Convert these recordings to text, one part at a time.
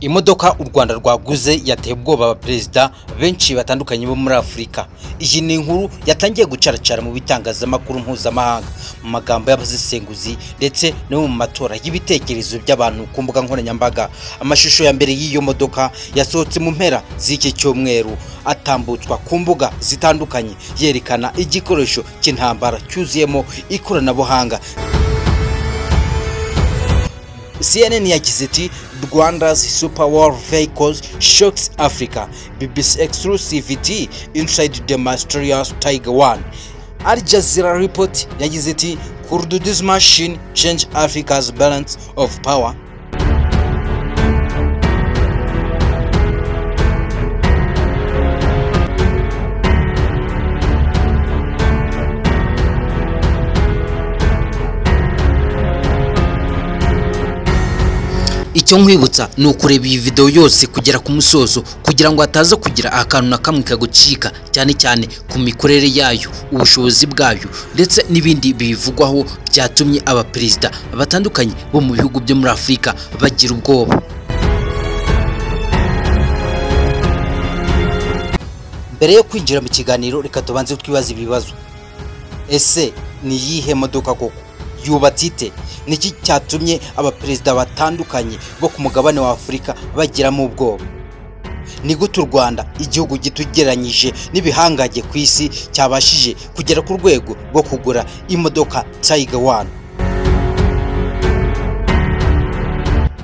Imodoka u Rwanda rwaguze yateye ubwoba abaperezida benshi batandukanye bo muri Afurika. Iyi ni inkuru yatangiye gucaracara mu bitangazamakuru mpuzamahanga, mu magambo y'abasesenguzi ndetse no mu matora y'ibitekerezo by'abantu ku mbuga nkoranyambaga. Amashusho ya mbere y'iyo modoka yasohotse mu mpera z'iki cyumweru, atambutswa ku mbuga zitandukanye, yerekana igikoresho cy'intambara cyuzuyemo ikoranabuhanga. CNN yagize iti Rwanda's Super War Vehicles shocks Africa. BBC exclusivity inside the mysterious Tiger One. Al Jazeera report yagize iti Could this machine change Africa's balance of power? Icyo nkwibutsa ni ukureba iyi video yose kugera ku musozo kugira ngo hataza kugira akantu na kamwe kagucika, cyane cyane ku mikorere yayo, ubushobozi bwayo ndetse n'ibindi bivugwaho byatumye abaperezida batandukanye bo mu bihugu byo muri Afurika bagira ubwoba. Mbere yo kwinjira mu kiganiro, reka tubanze twibaze ibibazo. Ese ni iyihe modoka koko? Yubatse ite? Niki cyatumye abaperezida batandukanye bo ku mugabane wa Afurika bagiramo ubwoba? Ni gute u Rwanda, igihugu gitugeranyije n'ibihangange ku isi, cyabashije kugera ku rwego rwo kugura imodoka Tiger One?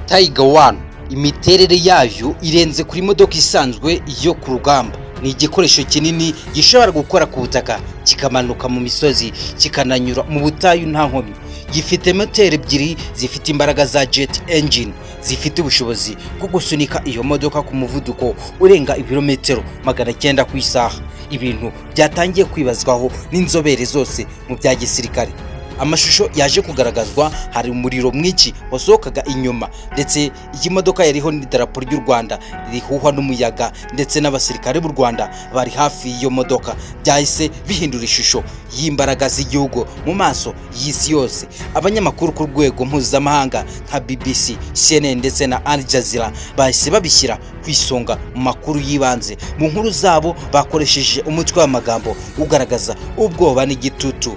Tiger One imiterere yayo irenze kuri modoka isanzwe yo ku rugamba. Ni igikoresho kinini gishobora gukora ku butaka, kikamanuka mu misozi, kikananyura mu butayu nta nkomyi. Gifite moteri ebyiri zifite imbaraga za jet engine, zifite ubushobozi bwo gusunika iyo modoka ku muvuduko urenga ibirometero 900 ku isaha, ibintu byatangiye kwibazwaho n'inzobere zose mu bya gisirikare. Amashusho yaje kugaragazwa, hari umuriro mwinshi wasohokaga inyuma, ndetse iyi modoka yariho n'idarapo ry'u Rwanda rihuhwa n'umuyaga, ndetse n'abasirikare b'u Rwanda bari hafi y'iyo modoka. Byahise bihindura ishusho y'imbaraga z'igihugu mu maso y'isi yose. Abanyamakuru ku rwego mpuzamahanga nka BBC, CNN ndetse na Al Jazeera bahise babishyira ku isonga mu makuru y'ibanze. Mu nkuru zabo bakoresheje umutwe w'amagambo ugaragaza ubwoba n'igitutu.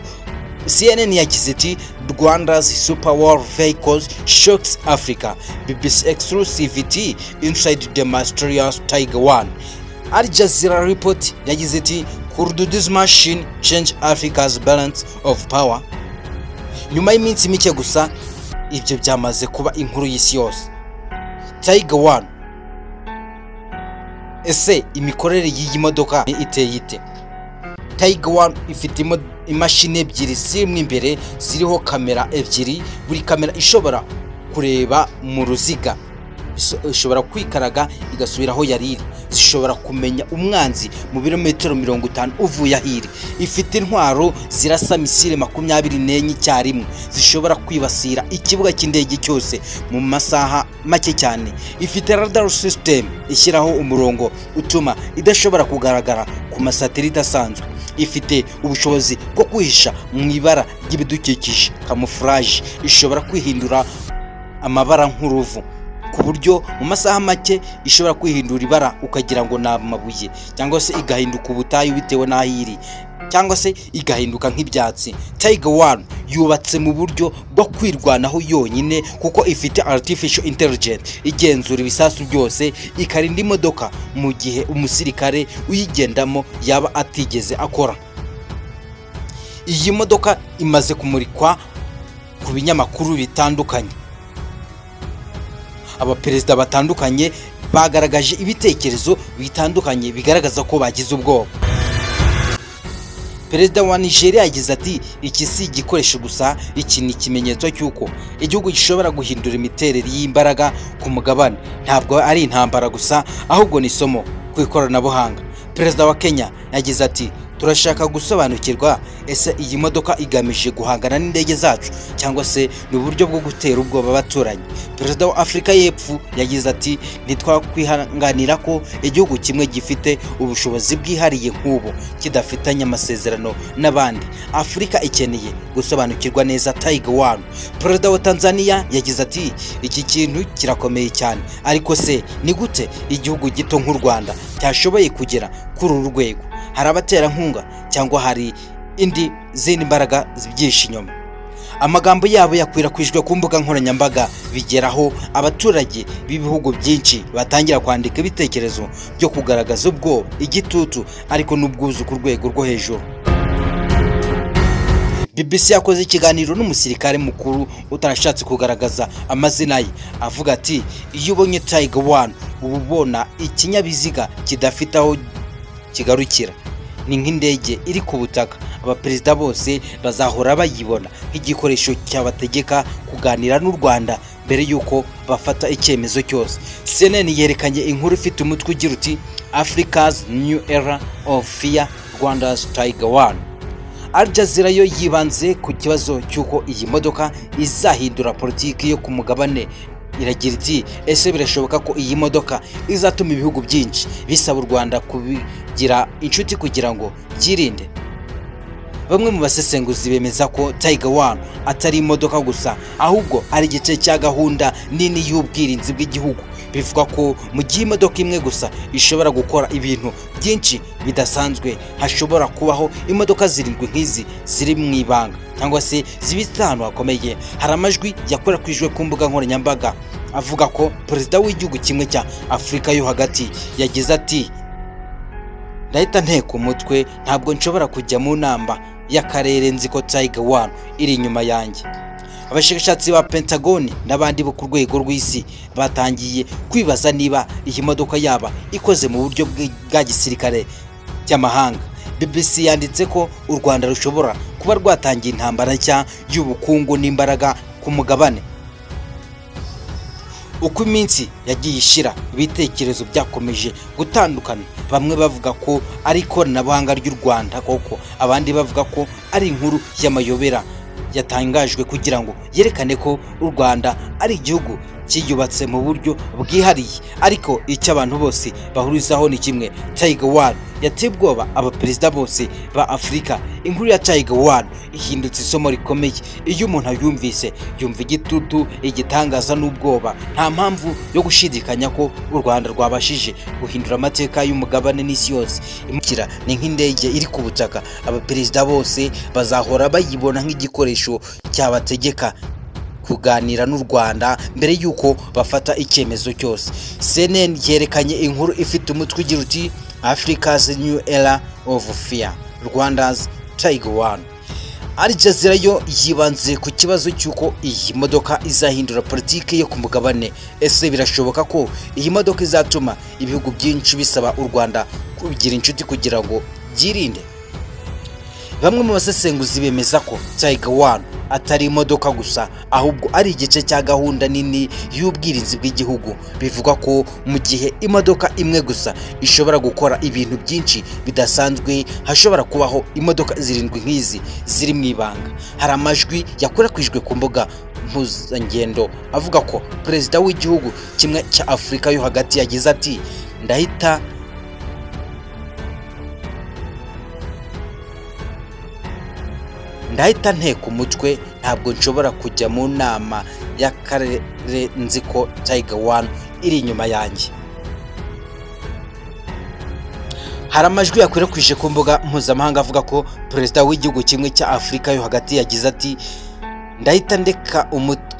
CNN yagize iti Rwanda's Super War Vehicles shocks Africa. BBC exclusivity inside the mysterious Tiger One. Al Jazeera report yagize iti Could this machine change Africa's balance of power? Nyuma y'iminsi mike gusa, ibyo byamaze kuba inkuru y'isi yose. Tiger One. Ese imikorere y'iyi modoka iteye ite? Tiger One ifite imashini ebyiri zirimo imbere ziriho kamera ebyiri, buri kamera ishobora kureba mu ruziga, ishobora kwikaraga igasubira aho yari iri. Zishobora kumenya umwanzi mu birometero 50 uvuye aho iri. Ifite intwaro zirasa misile 24 icyarimwe, zishobora kwibasira ikibuga cy'indege cyose mu masaha make cyane. Ifite radar system ishyiraho umurongo utuma idashobora kugaragara ku masatelite asanzwe. Ifite ubushobozi bwo kwihisha mu ibara ry'ibidukikije, camouflage. Ishobora kwihindura amabara nk'uruvu, ku buryo mu masaha make ishobora kwihindura ibara ukagira ngo ni amabuye, cyangwa se igahinduka ubutayu bitewe n'aho iri, cyangwa se igahinduka nk'ibyatsi. Tiger One yubatse mu buryo bwo kwirwanaho yonyine, kuko ifite artificial intelligence igenzura ibisasu byose, ikarinda imodoka mu gihe umusirikare uyigendamo yaba atigeze akora. Iyi modoka imaze kumurikwa ku binyamakuru bitandukanye. Abaperezida batandukanye bagaragaje ibitekerezo bitandukanye bigaragaza ko bagize ubwoba. Perezida wa Nigeria yagize ati iki si igikoresho gusa, iki ni ikimenyetso cy'uko igihugu gishobora guhindura imiterere y'imbaraga ku mugabane. Ntabwo ari intambara gusa, ahubwo ni isomo ku ikoranabuhanga. Perezida wa Kenya yagize ati Turashaka gusobanukirwa, ese iyi modoka igamije guhangana n'indege zacu cyangwa se ni uburyo bwo gutera ubwoba abaturanyi? Perezida wa Afurika y'Epfo yagize ati: ntitwakwihanganira ko igihugu kimwe gifite ubushobozi bwihariye nk'ubu kidafitanye amasezerano n'abandi. Afurika ikeneye gusobanukirwa neza Tiger One. Perezida wa Tanzania yagize ati: iki kintu kirakomeye cyane, ariko se ni gute igihugu gito nk'u Rwanda cyashoboye kugera kuri uru rwego? Hari abaterankunga cyangwa hari indi zindi mbaraga zibyishe inyuma? Amagambo yabo yakwirakwijwe ku mbuga nkoranyambaga, bigeraho abaturage b'ibihugu byinshi batangira kwandika ibitekerezo byo kugaragaza ubwoba, igitutu, ariko n'ubwuzu ku rwego rwo hejuru. BBC yakoze ikiganiro n'umusirikare mukuru utarashatse kugaragaza amazina ye, avuga ati: iyo ubonye Tiger One uba ubona ikinyabiziga kidafite aho kigarukira, ni nk'indege iri ku butaka. Abaperezida bose bazahora bayibona nk'igikoresho cyabategeka kuganira n'u Rwanda mbere y'uko bafata icyemezo cyose. CNN yerekanye inkuru ifite umutwe ugira uti: Africa's New Era of Fear, Rwanda's Tiger One. Al Jazeera yo yibanze ku kibazo cy'uko iyi modoka izahindura politiki yo ku mugabane. Iragira iti: ese birashoboka ko iyi modoka izatuma ibihugu byinshi bisaba u Rwanda kubigira inshuti kugira ngo byirinde? Bamwe mu basesenguzi bemeza ko Tiger One atari imodoka gusa, ahubwo ari igice cya gahunda nini y'ubwirinzi bw'igihugu. Bivuga ko mu gihe imodoka imwe gusa ishobora gukora ibintu byinshi bidasanzwe, hashobora kubaho imodoka zirindwi nk'izi ziri mu ibanga cyangwa se zibitse ahantu hakomeye. Hari amajwi yakwirakwijwe ku mbuga nkoranyambaga avuga ko perezida w'igihugu kimwe cya Afurika yo hagati yagize ati: ndahita nteka umutwe, ntabwo nshobora kujya mu nama y'akarere nzi ko Tiger One iri inyuma yanjye. Abashakashatsi ba Pentagon n'abandi bo ku rwego rw'isi batangiye kwibaza niba iyi modoka yaba ikoze mu buryo bwa gisirikare cy'amahanga. BBC yanditse ko u Rwanda rushobora kuba rwatangiye intambara nshya y'ubukungu n'imbaraga ku mugabane. Uko iminsi yagiye ishira, ibitekerezo byakomeje gutandukana. Bamwe bavuga ko ari ikoranabuhanga ry'u Rwanda koko, abandi bavuga ko ari inkuru y'amayobera yatangajwe kugira ngo yerekane ko u Rwanda ari igihugu cyiyubatse mu buryo bwihariye. Ariko icyo abantu bose bahurizaho ni kimwe: Tiger One yateye ubwoba abaperezida bose ba Afurika. Inkuru ya Tiger One ihindutse isomo rikomeye. Iyo umuntu ayumvise yumva igitutu, igitangaza n'ubwoba. Nta mpamvu yo gushidikanya ko u Rwanda rwabashije guhindura amateka y'umugabane n'isi yose. Imukira ni nk'indege iri ku butaka, abaperezida bose bazahora bayibona nk'igikoresho cyabategeka kuganira n'u Rwanda mbere y'uko bafata icyemezo cyose. CNN yerekanye inkuru ifite umutwe ugira uti: Africa's New Era of Fear, Rwanda's Tiger One. Al Jazeera yo yibanze ku kibazo cy'uko iyi modoka izahindura politiki yo ku mugabane. Ese birashoboka ko iyi modoka izatuma ibihugu byinshi bisaba u Rwanda kugira inshuti kugira ngo byirinde? Bamwe mu basesenguzi bemeza ko Tiger One atari imodoka gusa, ahubwo ari igice cya gahunda nini y'ubwirinzi bw'igihugu. Bivuga ko mu gihe imodoka imwe gusa ishobora gukora ibintu byinshi bidasanzwe, hashobora kubaho imodoka zirindwi nk'izi ziri mu ibanga. Hari amajwi yakwirakwijwe ku mbuga mpuzangendo avuga ko perezida w'igihugu kimwe cya Afurika yo hagati yagize ati: ndahita nteka umutwe, ntabwo nshobora kujya mu nama y'akarere nzi ko Tiger One iri inyuma yanjye. Hari amajwi yakwirakwije ku mbuga mpuzamahanga avuga ko perezida w'igihugu kimwe cya Afurika yo hagati yagize ati: ndahita ndeka umutwe.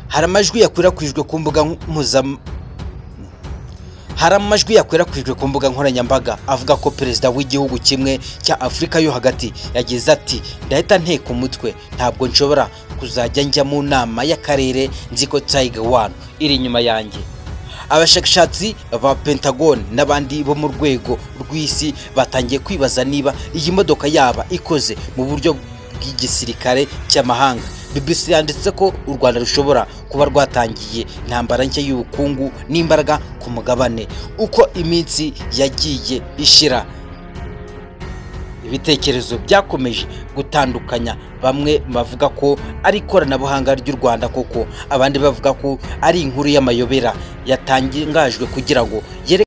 Hari amajwi yakwirakwijwe ku mbuga Hari amajwi yakwirakwijwe ku mbuga nkoranyambaga avuga ko perezida w'igihugu kimwe cya Afurika yo hagati yagize ati: ndahita nteka umutwe, ntabwo nshobora kuzajya njya mu nama y'akarere nzi ko Tiger One iri inyuma yanjye. Abashakashatsi ba Pentagon n'abandi bo mu rwego rw'isi batangiye kwibaza niba iyi modoka yaba ikoze mu buryo bw'igisirikare cy'amahanga. BBC yanditse ko u Rwanda rushobora kuba rwatangiye intambara nshya y'ubukungu n'imbaraga ku mugabane. Uko iminsi yagiye ishira, Ibitekerezo byakomeje gutandukanya, bamwe bavuga ko ari ikoranabuhanga ry'u Rwanda koko, abandi bavuga ko ari inkuru y'amayobera yatangajwe kugira ngo yere